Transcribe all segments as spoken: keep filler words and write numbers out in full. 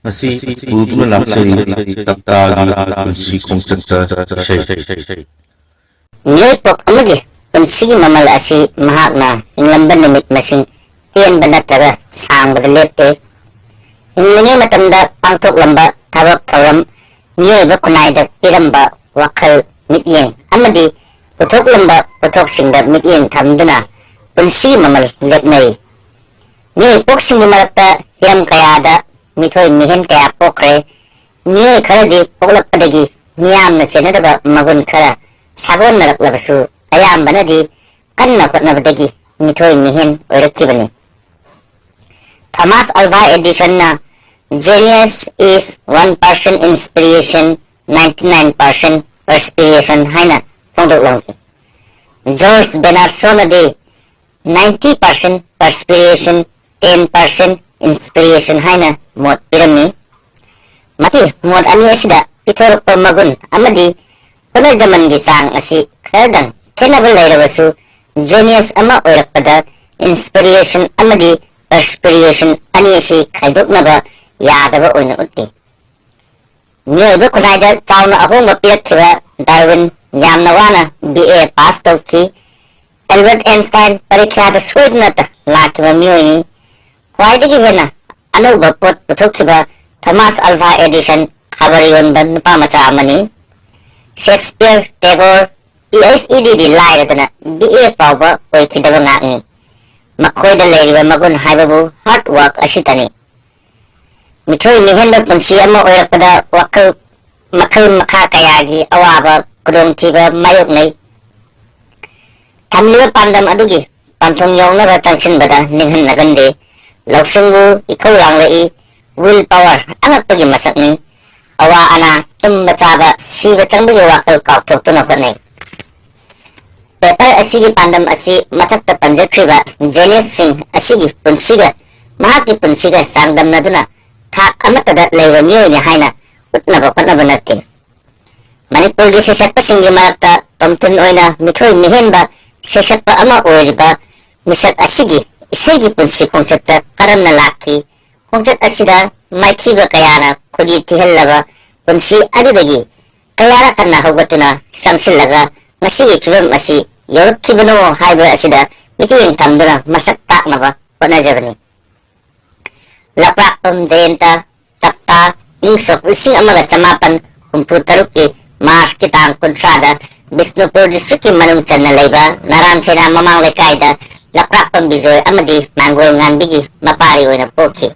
ꯉꯁꯤ ꯄꯨꯗꯨꯅ ꯂꯥꯛꯆꯔꯤ ꯇꯞꯇꯥꯒꯤ ꯄꯨꯟꯁꯤ ꯈꯣꯡꯆꯠꯇ ꯏꯁꯩ꯫ ꯃꯤꯑꯣꯏꯄꯣꯛ ꯑꯃꯒꯤ ꯄꯨꯟꯁꯤꯒꯤ ꯃꯃꯜ ꯑꯁꯤ ꯃꯍꯥꯛꯅ ꯍꯤꯡꯂꯝꯕ ꯅꯨꯃꯤꯠ ꯃꯁꯤꯡ ꯇꯦꯟꯕ ꯅꯠꯇ꯭ꯔꯒ ꯁꯥꯡꯕꯗ ꯂꯦꯞꯇꯦ꯫ ꯍꯤꯡꯂꯤꯉꯩ ꯃꯇꯝꯗ ꯄꯥꯡꯊꯣꯛꯂꯝꯕ ꯊꯕꯛ ꯊꯧꯔꯝ, ꯃꯤꯑꯣꯏꯕ ꯈꯨꯟꯅꯥꯏꯗ ꯄꯤꯔꯝꯕ ꯋꯥꯈꯜ, ꯃꯤꯠꯌꯦꯡ ꯑꯃꯗꯤ ꯄꯨꯊꯣꯛꯂꯝꯕ ꯄꯣꯠꯊꯣꯛꯁꯤꯡꯗ ꯃꯤꯠꯌꯦꯡ ꯊꯝꯗꯨꯅ ꯄꯨꯟꯁꯤꯒꯤ ꯃꯃꯜ ꯂꯦꯞꯅꯔꯤ꯫ ꯃꯤꯑꯣꯏꯄꯣꯛꯁꯤꯡꯒꯤ ꯃꯔꯛꯇ ꯍꯤꯔꯝ ꯀꯌꯥꯗ ꯃꯤꯊꯣꯏ ꯃꯤꯍꯦꯟ ꯀꯌꯥ ꯄꯣꯛꯈ꯭ꯔꯦ꯫ ꯃꯤꯑꯣꯏ ꯈꯔꯗꯤ ꯄꯣꯛꯂꯛꯄꯗꯒꯤ ꯃꯤꯌꯥꯝꯅ ꯆꯦꯟꯅꯗꯕ ꯃꯒꯨꯟ ꯈꯔ ꯁꯥꯒꯣꯟꯅꯔꯛꯂꯕꯁꯨ, ꯑꯌꯥꯝꯕꯅꯗꯤ ꯀꯟꯅ ꯍꯣꯠꯅꯕꯗꯒꯤ ꯃꯤꯊꯣꯏ ꯃꯤꯍꯦꯟ ꯑꯣꯏꯔꯛꯈꯤꯕꯅꯤ꯫ ꯊꯣꯃꯥꯁ ꯑꯜꯚꯥ ꯑꯦꯗꯤꯁꯟꯅ "Genius is one percent inspiration, ninety nine percent perspiration" ꯍꯥꯏꯅ ꯐꯣꯡꯗꯣꯛꯂꯝꯈꯤ꯫ ꯖꯣꯔꯖ ꯕꯦꯅꯥꯔꯁꯣꯅꯗꯤ "ninety percent perspiration, ten percent inspiration" ꯍꯥꯏꯅ ꯃꯣꯠ ꯄꯤꯔꯝꯃꯤ꯫ ꯃꯁꯤ ꯃꯣꯠ ꯑꯅꯤ ꯑꯁꯤꯗ ꯄꯤꯊꯣꯔꯛꯄ ꯃꯒꯨꯟ ꯑꯃꯗꯤ ꯍꯣꯠꯅꯖꯃꯟꯒꯤ ꯆꯥꯡ ꯑꯁꯤ ꯈꯔꯗꯪ ꯈꯦꯠꯅꯕ ꯂꯩꯔꯕꯁꯨ, ꯖꯦꯅꯤꯌꯁ ꯑꯃ ꯑꯣꯏꯔꯛꯄꯗ ꯏꯟꯁꯄꯤꯔꯦꯁꯟ ꯑꯃꯗꯤ ꯄꯔꯁꯄꯤꯔꯦꯁꯟ ꯑꯅꯤ ꯑꯁꯤ ꯈꯥꯏꯗꯣꯛꯅꯕ ꯌꯥꯗꯕ ꯑꯣꯏꯅ ꯎꯠꯂꯤ꯫ ꯃꯤꯑꯣꯏꯕ ꯈꯨꯟꯅꯥꯏꯗ ꯆꯥꯎꯅ ꯑꯍꯣꯡꯕ ꯄꯤꯔꯛꯈꯤꯕ ꯗꯥꯔꯋꯤꯟ ꯌꯥꯝꯅ ꯋꯥꯅ ꯕꯤ ꯑꯦ ꯄꯥꯁ ꯇꯧꯈꯤ꯫ ꯑꯦꯜꯕꯔꯠ ꯑꯦꯟꯁꯇꯥꯏꯟ ꯄꯔꯤꯈ꯭ꯌꯥꯗ ꯁꯣꯏꯗꯅꯇ ꯂꯥꯛꯈꯤꯕ ꯃꯤꯑꯣꯏꯅꯤ꯫ ꯈ꯭ꯋꯥꯏꯗꯒꯤ ꯍꯦꯟꯅ ꯑꯅꯧꯕ ꯄꯣꯠ ꯄꯨꯊꯣꯛꯈꯤꯕ ꯊꯣꯃꯥꯁ ꯑꯜꯚꯥ ꯑꯦꯗꯤꯁꯟ ꯈꯕꯔ ꯌꯣꯟꯕ ꯅꯨꯄꯥ ꯃꯆꯥ ꯑꯃꯅꯤ꯫ ꯁꯦꯛꯁꯄꯤꯌꯔ, ꯇꯦꯒꯣꯔ, ꯄꯤ ꯑꯩꯆ ꯏ ꯗꯤꯗꯤ ꯂꯥꯏꯔꯗꯅ ꯕꯤ ꯑꯦ ꯐꯥꯎꯕ ꯑꯣꯏꯈꯤꯗꯕ ꯉꯥꯛꯅꯤ꯫ ꯃꯈꯣꯏꯗ ꯂꯩꯔꯤꯕ ꯃꯒꯨꯟ ꯍꯥꯏꯕꯕꯨ ꯍꯥꯔꯗ ꯋꯥꯔꯛ ꯑꯁꯤꯇꯅꯤ꯫ ꯃꯤꯊꯣꯏ ꯃꯤꯍꯦꯟꯕ ꯄꯨꯟꯁꯤ ꯑꯃ ꯑꯣꯏꯔꯛꯄꯗ ꯋꯥꯈꯜ ꯃꯈꯜ ꯃꯈꯥ ꯀꯌꯥꯒꯤ ꯑꯋꯥꯕ ꯈꯨꯗꯣꯡꯊꯤꯕ ꯃꯥꯌꯣꯛꯅꯩ꯫ ꯊꯝꯂꯤꯕ ꯄꯥꯟꯗꯝ ꯑꯗꯨꯒꯤ ꯄꯟꯊꯨꯡ ꯌꯧꯅꯕ ꯆꯪꯁꯤꯟꯕꯗ ꯅꯤꯡꯍꯟꯅꯒꯟꯗꯦ꯫ ꯂꯧꯁꯤꯡꯕꯨ ꯏꯈꯧ ꯂꯥꯡꯂꯛꯏ꯫ Will power ꯑꯉꯛꯄꯒꯤ ꯃꯁꯛꯅꯤ꯫ ꯑꯋꯥ ꯑꯅꯥ, ꯇꯨꯝꯕ ꯆꯥꯕ, ꯁꯤꯕ ꯆꯪꯕꯒꯤ ꯋꯥꯈꯜ ꯀꯥꯎꯊꯣꯛꯇꯨꯅ ꯍꯣꯠꯅꯩ꯫ ꯄꯦꯄꯔ ꯑꯁꯤꯒꯤ ꯄꯥꯟꯗꯝ ꯑꯁꯤ ꯃꯊꯛꯇ ꯄꯟꯖꯈ꯭ꯔꯤꯕ ꯖꯦꯅꯤꯌꯁꯁꯤꯡ ꯑꯁꯤꯒꯤ ꯄꯨꯟꯁꯤꯒ ꯃꯍꯥꯛꯀꯤ ꯄꯨꯟꯁꯤꯒ ꯆꯥꯡꯗꯝꯅꯗꯨꯅ ꯊꯥꯛ ꯑꯃꯠꯇꯗ ꯂꯩꯕ ꯃꯤꯑꯣꯏꯅꯤ ꯍꯥꯏꯅ ꯎꯠꯅꯕ ꯍꯣꯠꯅꯕ ꯅꯠꯇꯦ꯫ ꯃꯅꯤꯄꯨꯔꯒꯤ ꯁꯩꯁꯛꯄꯁꯤꯡꯒꯤ ꯃꯔꯛꯇ ꯇꯣꯝꯊꯤꯟ ꯑꯣꯏꯅ ꯃꯤꯊꯣꯏ ꯃꯤꯍꯦꯟꯕ ꯁꯩꯁꯛꯄ ꯑꯃ ꯑꯣꯏꯔꯤꯕ ꯃꯤꯁꯛ ꯑꯁꯤꯒꯤ ꯏꯁꯩꯒꯤ ꯄꯨꯟꯁꯤ ꯈꯣꯡꯆꯠꯇ ꯀꯔꯝꯅ ꯂꯥꯛꯈꯤ, ꯈꯣꯡꯆꯠ ꯑꯁꯤꯗ ꯃꯥꯏꯊꯤꯕ ꯀꯌꯥꯅ ꯈꯨꯗꯤ ꯊꯤꯍꯜꯂꯕ ꯄꯨꯟꯁꯤ ꯑꯗꯨꯗꯒꯤ ꯀꯌꯥꯔꯛ ꯍꯟꯅ ꯍꯧꯒꯠꯇꯨꯅ ꯆꯪꯁꯤꯜꯂꯒ ꯉꯁꯤꯒꯤ ꯐꯤꯕꯝ ꯑꯁꯤ ꯌꯧꯔꯛꯈꯤꯕꯅꯣ ꯍꯥꯏꯕ ꯑꯁꯤꯗ ꯃꯤꯠꯌꯦꯡ ꯊꯝꯗꯨꯅ ꯃꯁꯛ ꯇꯥꯛꯅꯕ ꯍꯣꯠꯅꯖꯕꯅꯤ꯫ ꯂꯄ꯭ꯔꯥꯛꯄꯝ ꯖꯌꯟꯇ ꯇꯞꯇꯥ ꯏꯪ ꯁꯣꯛ ꯂꯤꯁꯤꯡ ꯑꯃꯒ ꯆꯃꯥꯄꯟ ꯍꯨꯝꯐꯨ ꯇꯔꯨꯛꯀꯤ ꯃꯥꯔꯆꯀꯤ ꯇꯥꯡ ꯀꯨꯟꯊ꯭ꯔꯥꯗ ꯕꯤꯁꯅꯨꯄꯨꯔ ꯗꯤꯁꯇ꯭ꯔꯤꯛꯀꯤ ꯃꯅꯨꯡ ꯆꯟꯅ ꯂꯩꯕ ꯅꯥꯔꯥꯟ ꯁꯦꯅꯥ ꯃꯃꯥꯡ ꯂꯩꯀꯥꯏꯗ ꯂꯄ꯭ꯔꯥꯛꯄꯝ ꯕꯤꯖꯣꯏ ꯑꯃꯗꯤ ꯃꯥꯡꯒꯣꯜ ꯉꯥꯟꯕꯤꯒꯤ ꯃꯄꯥꯔꯤ ꯑꯣꯏꯅ ꯄꯣꯛꯈꯤ꯫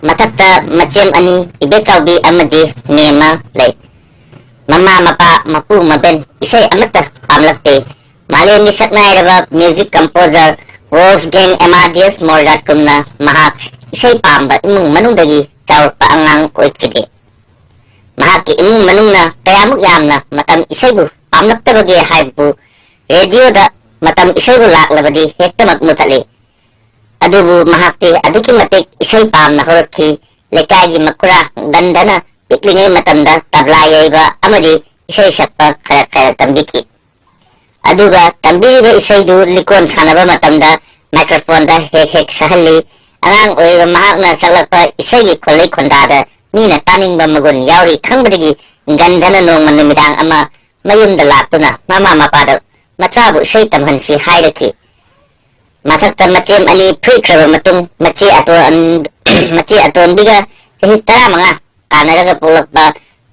ꯃꯊꯛꯇ ꯃꯆꯦꯝ ꯑꯅꯤ, ꯏꯕꯦꯆꯥꯎꯕꯤ ꯑꯃꯗꯤ ꯃꯦꯝꯃ ꯂꯩ꯫ ꯃꯃꯥ ꯃꯄꯥ, ꯃꯄꯨ ꯃꯕꯦꯟ ꯏꯁꯩ ꯑꯃꯠꯇ ꯄꯥꯝꯂꯛꯇꯦ꯫ ꯃꯥꯂꯦꯝꯒꯤ ꯁꯛꯅꯥꯏꯔꯕ music composer Wolfgang Amadeus Mozart ꯀꯨꯝꯅ ꯃꯍꯥꯛ ꯏꯁꯩ ꯄꯥꯝꯕ ꯏꯃꯨꯡ ꯃꯅꯨꯡꯗꯒꯤ ꯆꯥꯎꯔꯛꯄ ꯑꯉꯥꯡ ꯑꯣꯏꯈꯤꯗꯦ꯫ ꯃꯍꯥꯛꯀꯤ ꯏꯃꯨꯡ ꯃꯅꯨꯡꯅ ꯀꯌꯥꯃꯨꯛ ꯌꯥꯝꯅ ꯃꯇꯝ ꯏꯁꯩꯕꯨ ꯄꯥꯝꯂꯛꯇꯕꯒꯦ ꯍꯥꯏꯕꯕꯨ, ꯔꯦꯗꯤꯑꯣꯗ ꯃꯇꯝ ꯏꯁꯩꯕꯨ ꯂꯥꯛꯂꯕꯗꯤ ꯍꯦꯛꯇꯃꯛ ꯃꯨꯊꯠꯂꯤ꯫ ꯑꯗꯨꯕꯨ ꯃꯍꯥꯛꯇꯤ ꯑꯗꯨꯛꯀꯤ ꯃꯇꯤꯛ ꯏꯁꯩ ꯄꯥꯝꯅ ꯍꯧꯔꯛꯈꯤ꯫ ꯂꯩꯀꯥꯏꯒꯤ ꯃꯈꯨꯔꯥ ꯒꯟꯙꯅ ꯄꯤꯛꯂꯤꯉꯩ ꯃꯇꯝꯗ ꯇꯕ꯭ꯂꯥ ꯌꯩꯕ ꯑꯃꯗꯤ ꯏꯁꯩ ꯁꯛꯄ ꯈꯔ ꯈꯔ ꯇꯝꯕꯤꯈꯤ꯫ ꯑꯗꯨꯒ ꯇꯝꯕꯤꯔꯤꯕ ꯏꯁꯩꯗꯨ ꯂꯤꯀꯣꯟ ꯁꯥꯟꯅꯕ ꯃꯇꯝꯗ ꯃꯥꯏꯀ꯭ꯔꯣꯐꯣꯟꯗ ꯍꯦꯛ ꯍꯦꯛ ꯁꯛꯍꯜꯂꯤ꯫ ꯑꯉꯥꯡ ꯑꯣꯏꯔꯤꯕ ꯃꯍꯥꯛꯅ ꯁꯛꯂꯛꯄ ꯏꯁꯩꯒꯤ ꯈꯣꯜꯂꯩ ꯈꯣꯟꯗꯥꯗ ꯃꯤꯅ ꯇꯥꯅꯤꯡꯕ ꯃꯒꯨꯟ ꯌꯥꯎꯔꯤ ꯈꯪꯕꯗꯒꯤ ꯒꯟꯙꯅ ꯅꯣꯡꯃ ꯅꯨꯃꯤꯗꯥꯡ ꯑꯃ ꯃꯌꯨꯝꯗ ꯂꯥꯛꯇꯨꯅ ꯃꯃꯥ ꯃꯄꯥꯗ ꯃꯆꯥꯕꯨ ꯏꯁꯩ ꯇꯝꯍꯟꯁꯤ ꯍꯥꯏꯔꯛꯈꯤ꯫ ꯃꯊꯛꯇ ꯃꯆꯦꯝ ꯑꯅꯤ ꯐꯨꯏꯈ꯭ꯔꯕ ꯃꯇꯨꯡ ꯃꯆꯦ ꯑꯇꯣꯟ-, ꯃꯆꯦ ꯑꯇꯣꯟꯕꯤꯒ ꯆꯍꯤ ꯇꯔꯥꯃꯉꯥ ꯀꯥꯟꯅꯔꯒ ꯄꯣꯛꯂꯛꯄ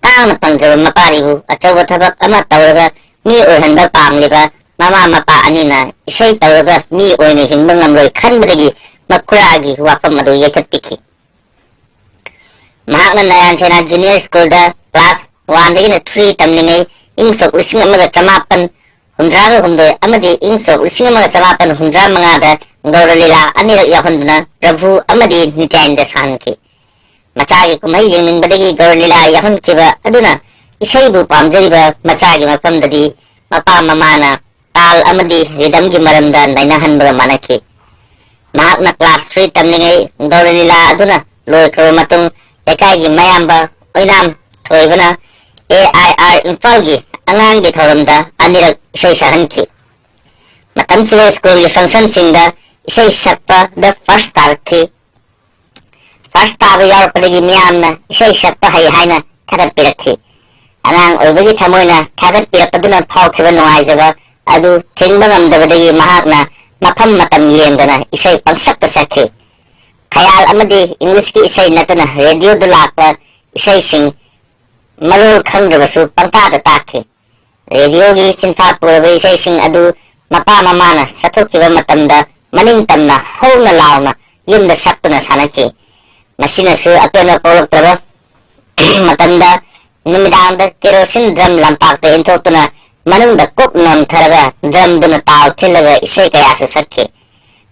ꯇꯥꯡꯅ ꯐꯪꯖꯕ ꯃꯄꯥꯔꯤꯕꯨ ꯑꯆꯧꯕ ꯊꯕꯛ ꯑꯃ ꯇꯧꯔꯒ ꯃꯤ ꯑꯣꯏꯍꯟꯕ ꯄꯥꯝꯂꯤꯕ ꯃꯃꯥ ꯃꯄꯥ ꯑꯅꯤꯅ ꯏꯁꯩ ꯇꯧꯔꯒ ꯃꯤ ꯑꯣꯏꯅ ꯍꯤꯡꯕ ꯉꯝꯂꯣꯏ ꯈꯟꯕꯗꯒꯤ ꯃꯈꯨꯔꯥꯒꯤ ꯋꯥꯐꯝ ꯑꯗꯨ ꯌꯩꯊꯠꯄꯤꯈꯤ꯫ ꯃꯍꯥꯛꯅ ꯅꯥꯔꯥꯌꯟ ꯁꯦꯅꯥ ꯖꯨꯅꯤꯌꯔ ꯁ꯭ꯀꯨꯜꯗ ꯀ꯭ꯂꯥꯁ ꯋꯥꯟꯗꯒꯤꯅ ꯊ꯭ꯔꯤ ꯇꯝꯂꯤꯉꯩ ꯏꯪ ꯁꯣꯛ ꯂꯤꯁꯤꯡ ꯑꯃꯒ ꯆꯃꯥꯄꯟ ꯍꯨꯝꯗ꯭ꯔꯥꯒ ꯍꯨꯝꯗꯣꯏ ꯑꯃꯗꯤ ꯏꯪ ꯁꯣꯛ ꯂꯤꯁꯤꯡ ꯑꯃꯒ ꯆꯃꯥꯄꯟ ꯍꯨꯝꯗ꯭ꯔꯥ ꯃꯉꯥꯗ ꯒꯧꯔ ꯂꯤꯂꯥ ꯑꯅꯤꯔꯛ ꯌꯥꯎꯍꯟꯗꯨꯅ ꯄ꯭ꯔꯚꯨ ꯑꯃꯗꯤ ꯅꯤꯇ꯭ꯌꯥꯅꯟꯗ ꯁꯥꯍꯟꯈꯤ꯫ ꯃꯆꯥꯒꯤ ꯀꯨꯝꯍꯩ ꯌꯦꯡꯅꯤꯡꯕꯗꯒꯤ ꯒꯧꯔ ꯂꯤꯂꯥ ꯌꯥꯎꯍꯟꯈꯤꯕ ꯑꯗꯨꯅ ꯏꯁꯩꯕꯨ ꯄꯥꯝꯖꯔꯤꯕ ꯃꯆꯥꯒꯤ ꯃꯐꯝꯗꯗꯤ ꯃꯄꯥ ꯃꯃꯥꯅ ꯇꯥꯜ ꯑꯃꯗꯤ ꯔꯤꯗꯝꯒꯤ ꯃꯔꯝꯗ ꯅꯩꯅꯍꯟꯕꯒ ꯃꯥꯟꯅꯈꯤ꯫ ꯃꯍꯥꯛꯅ ꯀ꯭ꯂꯥꯁ ꯊ꯭ꯔꯤ ꯇꯝꯂꯤꯉꯩ ꯒꯧꯔ ꯂꯤꯂꯥ ꯑꯗꯨꯅ ꯂꯣꯏꯈ꯭ꯔꯕ ꯃꯇꯨꯡ ꯂꯩꯀꯥꯏꯒꯤ ꯃꯌꯥꯝꯕ ꯑꯣꯏꯅꯥꯝ ꯊꯣꯏꯕꯅ ꯑꯦ ꯑꯥꯏ ꯑꯥꯔ ꯏꯝꯐꯥꯜꯒꯤ ꯑꯉꯥꯡꯒꯤ ꯊꯧꯔꯝꯗ ꯑꯅꯤꯔꯛ ꯏꯁꯩ ꯁꯛꯍꯟꯈꯤ꯫ ꯃꯇꯝꯁꯤꯗ ꯁ꯭ꯀꯨꯜꯒꯤ ꯐꯪꯁꯟꯁꯤꯡꯗ ꯏꯁꯩ ꯁꯛꯄꯗ ꯐꯥꯔꯁ ꯇꯥꯔꯛꯈꯤ꯫ ꯐꯥꯔꯁ ꯇꯥꯕ ꯌꯥꯎꯔꯛꯄꯗꯒꯤ ꯃꯤꯌꯥꯝꯅ ꯏꯁꯩ ꯁꯛꯄ ꯍꯩ ꯍꯥꯏꯅ ꯊꯥꯒꯠꯄꯤꯔꯛꯈꯤ꯫ ꯑꯉꯥꯡ ꯑꯣꯏꯕꯒꯤ ꯊꯃꯣꯏꯅ ꯊꯥꯒꯠꯄꯤꯔꯛꯄꯗꯨꯅ ꯐꯥꯎꯈꯤꯕ ꯅꯨꯡꯉꯥꯏꯖꯕ ꯑꯗꯨ ꯊꯤꯡꯕ ꯉꯝꯗꯕꯗꯒꯤ ꯃꯍꯥꯛꯅ ꯃꯐꯝ ꯃꯇꯝ ꯌꯦꯡꯗꯅ ꯏꯁꯩ ꯄꯪꯁꯛꯇ ꯁꯛꯈꯤ꯫ ꯈꯌꯥꯜ ꯑꯃꯗꯤ ꯏꯪꯂꯤꯁꯀꯤ ꯏꯁꯩ ꯅꯠꯇꯅ ꯔꯦꯗꯤꯑꯣꯗ ꯂꯥꯛꯄ ꯏꯁꯩꯁꯤꯡ ꯃꯔꯣꯜ ꯈꯪꯗ꯭ꯔꯕꯁꯨ ꯄꯪꯇꯥꯗ ꯇꯥꯈꯤ꯫ ꯔꯦꯗꯤꯑꯣꯒꯤ ꯆꯤꯟꯐꯥ ꯄꯨꯔꯕ ꯏꯁꯩꯁꯤꯡ ꯑꯗꯨ ꯃꯄꯥ ꯃꯃꯥꯅ ꯆꯠꯊꯣꯛꯈꯤꯕ ꯃꯇꯝꯗ ꯃꯅꯤꯡ ꯇꯝꯅ ꯍꯧꯅ ꯂꯥꯎꯅ ꯌꯨꯝꯗ ꯁꯛꯇꯨꯅ ꯁꯥꯟꯅꯈꯤ꯫ ꯃꯁꯤꯅꯁꯨ ꯑꯄꯦꯟꯕ ꯄꯣꯛꯂꯛꯇ꯭ꯔꯕ ꯃꯇꯝꯗ ꯅꯨꯃꯤꯗꯥꯡꯗ ꯀꯦꯔꯣꯁꯤꯟ ꯗ꯭ꯔꯝ ꯂꯝꯄꯥꯛꯇ ꯏꯟꯊꯣꯛꯇꯨꯅ ꯃꯅꯨꯡꯗ ꯀꯨꯞ ꯅꯝꯊꯔꯒ ꯗ꯭ꯔꯝꯗꯨꯅ ꯇꯥꯎ ꯊꯤꯜꯂꯒ ꯏꯁꯩ ꯀꯌꯥꯁꯨ ꯁꯛꯈꯤ꯫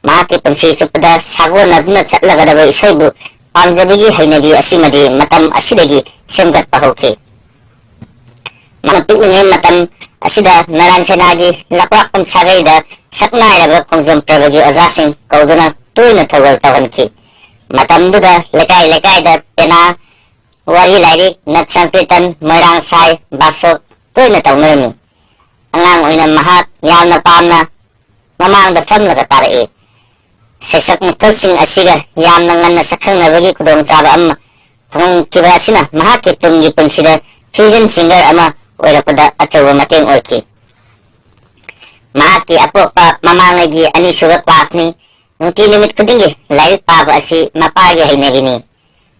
ꯃꯍꯥꯛꯀꯤ ꯄꯨꯟꯁꯤ ꯆꯨꯞꯄꯗ ꯁꯥꯒꯣꯟꯅꯗꯨꯅ ꯆꯠꯂꯒꯗꯕ ꯏꯁꯩꯕꯨ ꯄꯥꯝꯖꯕꯒꯤ ꯍꯩꯅꯕꯤ ꯑꯁꯤꯃꯗꯤ ꯃꯇꯝ ꯑꯁꯤꯗꯒꯤ ꯁꯦꯝꯒꯠꯄ ꯍꯧꯈꯤ꯫ ꯃꯍꯥꯛꯅ ꯄꯤꯛꯂꯤꯉꯩ ꯃꯇꯝ ꯑꯁꯤꯗ ꯅꯥꯔꯥꯌꯟ ꯁꯦꯅꯥꯒꯤ ꯂꯄ꯭ꯔꯥꯛꯄꯝ ꯁꯥꯒꯩꯗ ꯁꯛꯅꯥꯏꯔꯕ ꯈꯣꯡꯖꯣꯝ ꯄ꯭ꯔꯚꯒꯤ ꯑꯣꯖꯥꯁꯤꯡ ꯀꯧꯗꯨꯅ ꯇꯣꯏꯅ ꯊꯧꯒꯜ ꯇꯧꯍꯟꯈꯤ꯫ ꯃꯇꯝꯗꯨꯗ ꯂꯩꯀꯥꯏ ꯂꯩꯀꯥꯏꯗ ꯄꯦꯅꯥ, ꯋꯥꯔꯤ ꯂꯥꯏꯔꯤꯛ, ꯅꯠ ꯁꯪꯀ꯭ꯔꯤꯇꯟ, ꯃꯣꯏꯔꯥꯡ ꯁꯥꯏ, ꯕꯥꯁꯣꯛ ꯇꯣꯏꯅ ꯇꯧꯅꯔꯝꯃꯤ꯫ ꯑꯉꯥꯡ ꯑꯣꯏꯅ ꯃꯍꯥꯛ ꯌꯥꯝꯅ ꯄꯥꯝꯅ ꯃꯃꯥꯡꯗ ꯐꯝꯂꯒ ꯇꯥꯔꯛꯏ꯫ ꯁꯩꯁꯛ ꯃꯈꯜꯁꯤꯡ ꯑꯁꯤꯒ ꯌꯥꯝꯅ ꯉꯟꯅ ꯁꯛꯈꯪꯅꯕꯒꯤ ꯈꯨꯗꯣꯡꯆꯥꯕ ꯑꯃ ꯐꯪꯈꯤꯕ ꯑꯁꯤꯅ ꯃꯍꯥꯛꯀꯤ ꯇꯨꯡꯒꯤ ꯄꯨꯟꯁꯤꯗ ꯐ꯭ꯌꯨꯖꯟ ꯁꯤꯡꯒꯔ ꯑꯃ ꯑꯣꯏꯔꯛꯄꯗ ꯑꯆꯧꯕ ꯃꯇꯦꯡ ꯑꯣꯏꯈꯤ꯫ ꯃꯍꯥꯛꯀꯤ ꯑꯄꯣꯛꯄ ꯃꯃꯥꯡꯉꯩꯒꯤ ꯑꯅꯤꯁꯨꯕ ꯀ꯭ꯂꯥꯁꯅꯤ꯫ ꯅꯨꯡꯇꯤ ꯅꯨꯃꯤꯠ ꯈꯨꯗꯤꯡꯒꯤ ꯂꯥꯏꯔꯤꯛ ꯄꯥꯕ ꯑꯁꯤ ꯃꯄꯥꯒꯤ ꯍꯩꯅꯕꯤꯅꯤ꯫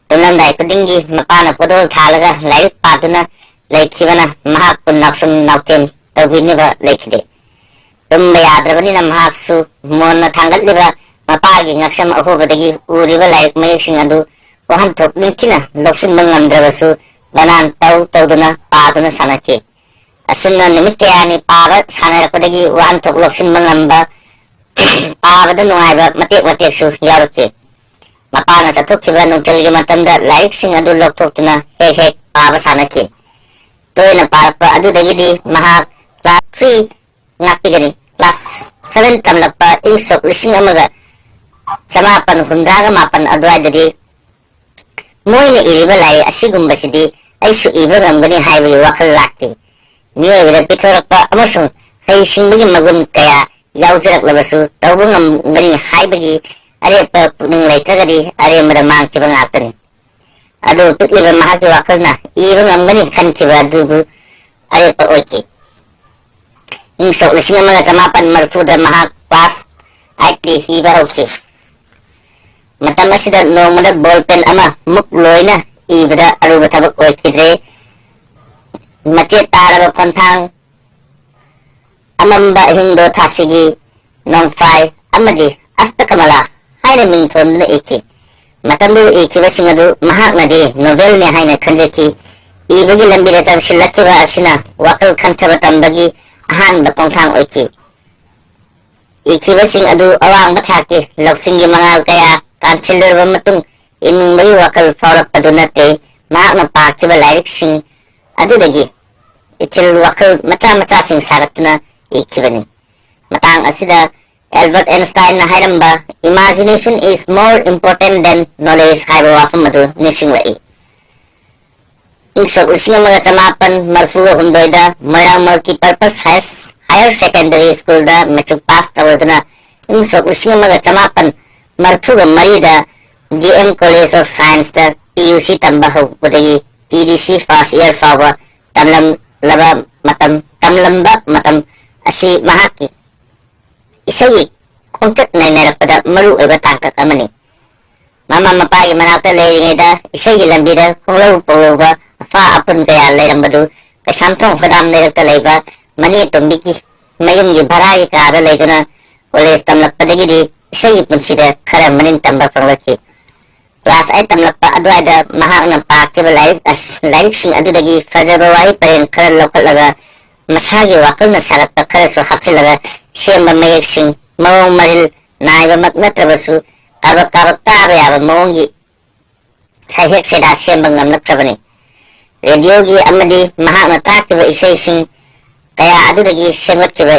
ꯇꯨꯝꯂꯝꯗꯥꯏ ꯈꯨꯗꯤꯡꯒꯤ ꯃꯄꯥꯅ ꯄꯣꯠꯗꯣꯜ ꯊꯥꯜꯂꯒ ꯂꯥꯏꯔꯤꯛ ꯄꯥꯗꯨꯅ ꯂꯩꯈꯤꯕꯅ ꯃꯍꯥꯛꯄꯨ ꯅꯥꯎꯁꯨꯝ ꯅꯥꯎꯇꯦꯝ ꯇꯧꯕꯤꯅꯕ ꯂꯩꯈꯤꯗꯦ꯫ ꯇꯨꯝꯕ ꯌꯥꯗ꯭ꯔꯕꯅꯤꯅ ꯃꯍꯥꯛꯁꯨ ꯃꯣꯟꯅ ꯊꯥꯡꯒꯠꯂꯤꯕ ꯃꯄꯥꯒꯤ ꯉꯛꯁꯝ ꯑꯍꯣꯕꯗꯒꯤ ꯎꯔꯤꯕ ꯂꯥꯏꯔꯤꯛ ꯃꯌꯦꯛꯁꯤꯡ ꯑꯗꯨ ꯋꯥꯍꯟꯊꯣꯛ ꯅꯤꯡꯊꯤꯅ ꯂꯧꯁꯤꯟꯕ ꯉꯝꯗ꯭ꯔꯕꯁꯨ ꯕꯅꯥꯟ ꯇꯧ ꯇꯧꯗꯨꯅ ꯄꯥꯗꯨꯅ ꯁꯥꯟꯅꯈꯤ꯫ ꯑꯁꯨꯝꯅ ꯅꯨꯃꯤꯠ ꯀꯌꯥꯅꯤ ꯄꯥꯕ ꯁꯥꯟꯅꯔꯛꯄꯗꯒꯤ ꯋꯥꯍꯟꯊꯣꯛ ꯂꯧꯁꯤꯟꯕ ꯉꯝꯕ, ꯄꯥꯕꯗ ꯅꯨꯡꯉꯥꯏꯕ ꯃꯇꯦꯛ ꯃꯇꯦꯛꯁꯨ ꯌꯥꯎꯔꯛꯈꯤ꯫ ꯃꯄꯥꯅ ꯆꯠꯊꯣꯛꯈꯤꯕ ꯅꯨꯡꯊꯤꯜꯒꯤ ꯃꯇꯝꯗ ꯂꯥꯏꯔꯤꯛꯁꯤꯡ ꯑꯗꯨ ꯂꯧꯊꯣꯛꯇꯨꯅ ꯍꯦꯛ ꯍꯦꯛ ꯄꯥꯕ ꯁꯥꯟꯅꯈꯤ꯫ ꯇꯣꯏꯅ ꯄꯥꯔꯛꯄ ꯑꯗꯨꯗꯒꯤꯗꯤ ꯃꯍꯥꯛ ꯀ꯭ꯂꯥꯁ ꯊ꯭ꯔꯤ ꯉꯥꯛꯄꯤꯒꯅꯤ, ꯀ꯭ꯂꯥꯁ ꯁꯚꯦꯟ ꯇꯝꯂꯛꯄ ꯏꯪ ꯁꯣꯛ ꯂꯤꯁꯤꯡ ꯑꯃꯒ ꯆꯃꯥꯄꯟ ꯍꯨꯝꯗ꯭ꯔꯥꯒ ꯃꯥꯄꯟ ꯑꯗꯨꯋꯥꯏꯗꯗꯤ ꯃꯣꯏꯅ ꯏꯔꯤꯕ ꯂꯥꯏꯔꯤꯛ ꯑꯁꯤꯒꯨꯝꯕꯁꯤꯗꯤ ꯑꯩꯁꯨ ꯏꯕ ꯉꯝꯒꯅꯤ ꯍꯥꯏꯕꯒꯤ ꯋꯥꯈꯜ ꯂꯥꯛꯈꯤ꯫ ꯃꯤꯑꯣꯏꯕꯗ ꯄꯤꯊꯣꯔꯛꯄ ꯑꯃꯁꯨꯡ ꯍꯩꯁꯤꯡꯕꯒꯤ ꯃꯒꯨꯟ ꯀꯌꯥ ꯌꯥꯎꯖꯔꯛꯂꯕꯁꯨ ꯇꯧꯕ ꯉꯝꯒꯅꯤ ꯍꯥꯏꯕꯒꯤ ꯑꯔꯦꯞꯄ ꯄꯨꯛꯅꯤꯡ ꯂꯩꯇ꯭ꯔꯒꯗꯤ ꯑꯔꯦꯝꯕꯗ ꯃꯥꯡꯈꯤꯕ ꯉꯥꯛꯇꯅꯤ꯫ ꯑꯗꯨ ꯄꯤꯛꯂꯤꯕ ꯃꯍꯥꯛꯀꯤ ꯋꯥꯈꯜꯅ ꯏꯕ ꯉꯝꯒꯅꯤ ꯈꯟꯈꯤꯕ ꯑꯗꯨꯕꯨ ꯑꯔꯦꯞꯄ ꯑꯣꯏꯈꯤ꯫ ꯏꯪ ꯁꯣꯛ ꯂꯤꯁꯤꯡ ꯑꯃꯒ ꯆꯃꯥꯄꯟ ꯃꯔꯤꯐꯨꯗ ꯃꯍꯥꯛ ꯀ꯭ꯂꯥꯁ ꯑꯥꯏꯠꯇꯤ ꯏꯕ ꯍꯧꯈꯤ꯫ ꯃꯇꯝ ꯑꯁꯤꯗ ꯅꯣꯡꯃꯗ ꯕꯣꯜ ꯄꯦꯟ ꯑꯃ ꯃꯨꯛ ꯂꯣꯏꯅ ꯏꯕꯗ ꯑꯔꯨꯕ ꯊꯕꯛ ꯑꯣꯏꯈꯤꯗ꯭ꯔꯦ꯫ ꯃꯆꯦꯠ ꯇꯥꯔꯕ ꯈꯣꯟꯊꯥꯡ, ꯑꯃꯝꯕ ꯑꯍꯤꯡꯗꯣ ꯊꯥꯁꯤꯒꯤ ꯅꯣꯡꯐꯥꯏ ꯑꯃꯗꯤ ꯑꯁꯇꯀꯃꯂꯥ ꯍꯥꯏꯅ ꯃꯤꯡ ꯊꯣꯟꯗꯨꯅ ꯏꯈꯤ꯫ ꯃꯇꯝꯗꯨꯗ ꯏꯈꯤꯕꯁꯤꯡ ꯑꯗꯨ ꯃꯍꯥꯛꯅꯗꯤ ꯅꯣꯚꯦꯜꯅꯤ ꯍꯥꯏꯅ ꯈꯟꯖꯈꯤ꯫ ꯏꯕꯒꯤ ꯂꯝꯕꯤꯗ ꯆꯪꯁꯤꯜꯂꯛꯈꯤꯕ ꯑꯁꯤꯅ ꯋꯥꯈꯜ ꯈꯟꯊꯕ ꯇꯝꯕꯒꯤ ꯑꯍꯥꯟꯕ ꯈꯣꯡꯊꯥꯡ ꯑꯣꯏꯈꯤ꯫ ꯏꯈꯤꯕꯁꯤꯡ ꯑꯗꯨ ꯑꯋꯥꯡꯕ ꯊꯥꯛꯀꯤ ꯂꯧꯁꯤꯡꯒꯤ ꯃꯉꯥꯜ ꯀꯌꯥ ꯀꯥꯟꯁꯤꯜꯂꯨꯔꯕ ꯃꯇꯨꯡ ꯏꯅꯤꯡꯕꯒꯤ ꯋꯥꯈꯜ ꯐꯥꯎꯔꯛꯄꯗꯨ ꯅꯠꯇꯦ꯫ ꯃꯍꯥꯛꯅ ꯄꯥꯈꯤꯕ ꯂꯥꯏꯔꯤꯛꯁꯤꯡ ꯑꯗꯨꯗꯒꯤ ꯏꯊꯤꯜ ꯋꯥꯈꯜ ꯃꯆꯥ ꯃꯆꯥꯁꯤꯡ ꯁꯥꯒꯠꯇꯨꯅ ꯏꯈꯤꯕꯅꯤ꯫ ꯃꯇꯥꯡ ꯑꯁꯤꯗ Albert ꯑꯦꯟꯁꯇꯥꯏꯟꯅ ꯍꯥꯏꯔꯝꯕ "Imagination is more important than knowledge" ꯍꯥꯏꯕ ꯋꯥꯐꯝ ꯑꯗꯨ ꯅꯤꯡꯁꯤꯡꯂꯛꯏ꯫ ꯏꯪ ꯁꯣꯛ ꯂꯤꯁꯤꯡ ꯑꯃꯒ ꯆꯃꯥꯄꯟ ꯃꯔꯤꯐꯨꯒ ꯍꯨꯝꯗꯣꯏꯗ ꯃꯣꯏꯔꯥꯡ ꯃꯜꯇꯤꯄꯔꯄꯁ ꯍꯥꯌꯔ ꯁꯦꯀꯦꯟꯗꯔꯤ ꯁ꯭ꯀꯨꯜꯗ ꯃꯦꯇ꯭ꯔꯤꯛ ꯄꯥꯁ ꯇꯧꯔꯗꯨꯅ ꯏꯪ ꯁꯣꯛ ꯂꯤꯁꯤꯡ ꯑꯃꯒ ꯆꯃꯥꯄꯟ ꯃꯔꯤꯐꯨꯒ ꯃꯔꯤꯗ ꯗꯤ ꯑꯦꯝ ꯀꯣꯂꯦꯖ ꯑꯣꯐ ꯁꯥꯏꯟꯁꯇ ꯄꯤ ꯌꯨ ꯁꯤ ꯇꯝꯕ ꯍꯧꯕꯗꯒꯤ ꯇꯤ ꯗꯤ ꯁꯤ ꯐꯥꯔꯁ ꯏꯌꯔ ꯐꯥꯎꯕ ꯇꯝꯂꯝꯂꯕ ꯃꯇꯝ ꯇꯝꯂꯝꯕ ꯃꯇꯝ ꯑꯁꯤ ꯃꯍꯥꯛꯀꯤ ꯏꯁꯩꯒꯤ ꯈꯣꯡꯆꯠ ꯅꯩꯅꯔꯛꯄꯗ ꯃꯔꯨ ꯑꯣꯏꯕ ꯇꯥꯡꯀꯛ ꯑꯃꯅꯤ꯫ ꯃꯃꯥ ꯃꯄꯥꯒꯤ ꯃꯅꯥꯛꯇ ꯂꯩꯔꯤꯉꯩꯗ ꯏꯁꯩꯒꯤ ꯂꯝꯕꯤꯗ ꯈꯣꯡꯂꯧ ꯄꯧꯂꯧꯕ ꯑꯐꯥ ꯑꯄꯨꯟ ꯀꯌꯥ ꯂꯩꯔꯝꯕꯗꯨ ꯀꯩꯁꯥꯝꯊꯣꯡ ꯈꯣꯏꯗꯥꯝ ꯂꯩꯔꯛꯇ ꯂꯩꯕ ꯃꯅꯦ ꯇꯣꯝꯕꯤꯒꯤ ꯃꯌꯨꯝꯒꯤ ꯚꯔꯥꯒꯤ ꯀꯥꯗ ꯂꯩꯗꯨꯅ ꯀꯣꯂꯦꯖ ꯇꯝꯂꯛꯄꯗꯒꯤꯗꯤ ꯏꯁꯩꯒꯤ ꯄꯨꯟꯁꯤꯗ ꯈꯔ ꯃꯅꯤꯡ ꯇꯝꯕ ꯐꯪꯂꯛꯈꯤ꯫ ꯀ꯭ꯂꯥꯁ ꯑꯩꯠ ꯇꯝꯂꯛꯄ ꯑꯗꯨꯋꯥꯏꯗ ꯃꯍꯥꯛꯅ ꯄꯥꯈꯤꯕ ꯂꯥꯏꯔꯤꯛ ꯑꯁ-, ꯂꯥꯏꯔꯤꯛꯁꯤꯡ ꯑꯗꯨꯗꯒꯤ ꯐꯖꯕ ꯋꯥꯍꯩ ꯄꯔꯦꯡ ꯈꯔ ꯂꯧꯈꯠꯂꯒ ꯃꯁꯥꯒꯤ ꯋꯥꯈꯜꯅ ꯁꯥꯒꯠꯄ ꯈꯔꯁꯨ ꯍꯥꯞꯆꯤꯜꯂꯒ ꯁꯦꯝꯕ ꯃꯌꯦꯛꯁꯤꯡ ꯃꯑꯣꯡ ꯃꯔꯤꯜ ꯅꯥꯏꯕꯃꯛ ꯅꯠꯇ꯭ꯔꯕꯁꯨ ꯀꯥꯕꯛ ꯀꯥꯕꯛ ꯇꯥꯕ ꯌꯥꯕ ꯃꯑꯣꯡꯒꯤ ꯁꯩꯍꯦꯛ ꯁꯩꯗꯥ ꯁꯦꯝꯕ ꯉꯝꯂꯛꯈ꯭ꯔꯕꯅꯤ꯫ ꯔꯦꯗꯤꯑꯣꯒꯤ ꯑꯃꯗꯤ ꯃꯍꯥꯛꯅ ꯇꯥꯈꯤꯕ ꯏꯁꯩꯁꯤꯡ ꯀꯌꯥ ꯑꯗꯨꯗꯒꯤ ꯁꯦꯝꯒꯠꯈꯤꯕ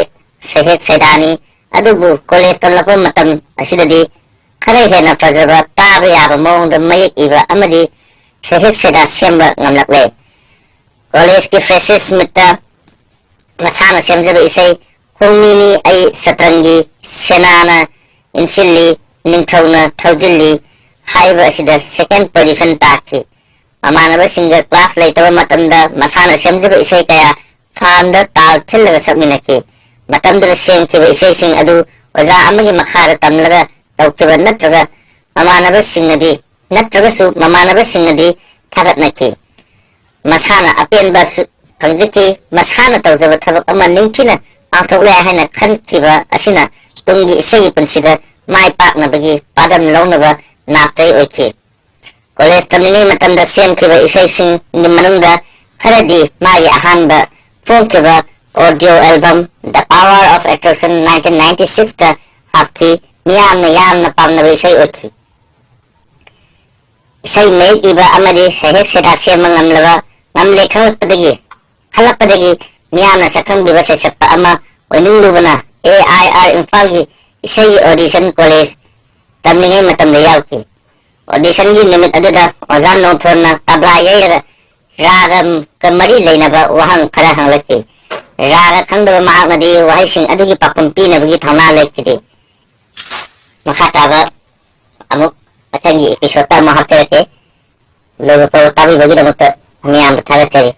ꯁꯩꯍꯦꯛ ꯁꯩꯗꯥꯅꯤ꯫ ꯑꯗꯨꯕꯨ ꯀꯣꯂꯦꯖ ꯇꯝꯂꯛꯄ ꯃꯇꯝ ꯑꯁꯤꯗꯗꯤ ꯈꯔ ꯍꯦꯟꯅ ꯐꯖꯕ, ꯇꯥꯕ ꯌꯥꯕ ꯃꯑꯣꯡꯗ ꯃꯌꯦꯛ ꯏꯕ ꯑꯃꯗꯤ ꯁꯩꯍꯦꯛ ꯁꯩꯗꯥ ꯁꯦꯝꯕ ꯉꯝꯂꯛꯂꯦ꯫ ꯀꯣꯂꯦꯖꯀꯤ ꯐ꯭ꯔꯦꯁꯔꯁ ꯃꯤꯠꯇ ꯃꯁꯥꯅ ꯁꯦꯝꯖꯕ ꯏꯁꯩ "ꯈꯣꯡꯃꯤꯅꯤ ꯑꯩ ꯁꯇ꯭ꯔꯪꯒꯤ ꯁꯦꯅꯥꯅ ꯏꯟꯁꯤꯜꯂꯤ" ꯅꯤꯡꯊꯧꯅ ꯊꯧꯖꯤꯜꯂꯤ ꯍꯥꯏꯕ ꯑꯁꯤꯗ second position ꯇꯥꯈꯤ꯫ ꯃꯃꯥꯟꯅꯕꯁꯤꯡꯒ class ꯂꯩꯇꯕ ꯃꯇꯝꯗ ꯃꯁꯥꯅ ꯁꯦꯝꯖꯕ ꯏꯁꯩ ꯀꯌꯥ farmꯗ ꯇꯥꯜ ꯊꯤꯜꯂꯒ ꯁꯛꯃꯤꯟꯅꯈꯤ꯫ ꯃꯇꯝꯗꯨꯗ ꯁꯦꯝꯈꯤꯕ ꯏꯁꯩꯁꯤꯡ ꯑꯗꯨ ꯑꯣꯖꯥ ꯑꯃꯒꯤ ꯃꯈꯥꯗ ꯇꯝꯂꯒ ꯇꯧꯈꯤꯕ ꯅꯠꯇ꯭ꯔꯒ ꯃꯃꯥꯟꯅꯕꯁꯤꯡꯅꯗꯤ, ꯅꯠꯇ꯭ꯔꯒꯁꯨ ꯃꯃꯥꯟꯅꯕꯁꯤꯡꯅꯗꯤ ꯊꯥꯒꯠꯅꯈꯤ꯫ ꯃꯁꯥꯅ ꯑꯄꯦꯟꯕꯁꯨ ꯐꯪꯖꯈꯤ꯫ ꯃꯁꯥꯅ ꯇꯧꯖꯕ ꯊꯕꯛ ꯑꯃ ꯅꯤꯡꯊꯤꯅ ꯄꯥꯡꯊꯣꯛꯂꯦ ꯍꯥꯏꯅ ꯈꯟꯈꯤꯕ ꯑꯁꯤꯅ ꯇꯨꯡꯒꯤ ꯏꯁꯩꯒꯤ ꯄꯨꯟꯁꯤꯗ ꯃꯥꯏ ꯄꯥꯛꯅꯕꯒꯤ ꯄꯥꯟꯗꯝ ꯂꯧꯅꯕ ꯅꯥꯞꯆꯩ ꯑꯣꯏꯈꯤ꯫ College ꯇꯝꯂꯤꯉꯩ ꯃꯇꯝꯗ ꯁꯦꯝꯈꯤꯕ ꯏꯁꯩꯁꯤꯡꯒꯤ ꯃꯅꯨꯡꯗ ꯈꯔꯗꯤ ꯃꯥꯒꯤ ꯑꯍꯥꯟꯕ ꯐꯣꯡꯈꯤꯕ audio album The Power of Attraction nineteen ninety sixꯇ ꯍꯥꯞꯈꯤ꯫ ꯃꯤꯌꯥꯝꯅ ꯌꯥꯝꯅ ꯄꯥꯝꯅꯕ ꯏꯁꯩ ꯑꯣꯏꯈꯤ꯫ ꯏꯁꯩ ꯃꯌꯦꯛ ꯏꯕ ꯑꯃꯗꯤ ꯁꯩꯍꯦꯛ ꯁꯩꯗꯥ ꯁꯦꯝꯕ ꯉꯝꯂꯕ, ꯉꯝꯂꯦ ꯈꯪꯂꯛꯄꯗꯒꯤ, ꯈꯜꯂꯛꯄꯗꯒꯤ ꯃꯤꯌꯥꯝꯅ ꯁꯛꯈꯪꯕꯤꯕ ꯁꯩꯁꯛꯄ ꯑꯃ ꯑꯣꯏꯅꯤꯡꯂꯨꯕꯅ A I R ꯏꯝꯐꯥꯜꯒꯤ ꯏꯁꯩꯒꯤ audition college ꯇꯝꯂꯤꯉꯩ ꯃꯇꯝꯗ ꯌꯥꯎꯈꯤ꯫ Auditionꯒꯤ ꯅꯨꯃꯤꯠ ꯑꯗꯨꯗ ꯑꯣꯖꯥ ꯅꯣꯡꯊꯣꯟꯅ ꯇꯕ꯭ꯂꯥ ꯌꯩꯔꯒ ꯔꯥꯒ ꯃꯔꯤ ꯂꯩꯅꯕ ꯋꯥꯍꯪ ꯈꯔ ꯍꯪꯂꯛꯈꯤ꯫ ꯔꯥꯒ ꯈꯪꯗꯕ ꯃꯍꯥꯛꯅꯗꯤ ꯋꯥꯍꯩꯁꯤꯡ ꯑꯗꯨꯒꯤ ꯄꯥꯎꯈꯨꯝ ꯄꯤꯅꯕꯒꯤ ꯊꯧꯅꯥ ꯂꯩꯈꯤꯗꯦ꯫ ꯃꯈꯥ ꯇꯥꯕ ꯑꯃꯨꯛ ꯃꯊꯪꯒꯤ episodeꯇ ꯑꯃꯨꯛ ꯍꯥꯞꯆꯔꯛꯀꯦ꯫ ꯂꯣꯏꯕ ꯐꯥꯎꯕ ꯇꯥꯕꯤꯕꯒꯤꯗꯃꯛꯇ ꯃꯤꯌꯥꯝꯕ ꯊꯥꯒꯠꯆꯔꯤ꯫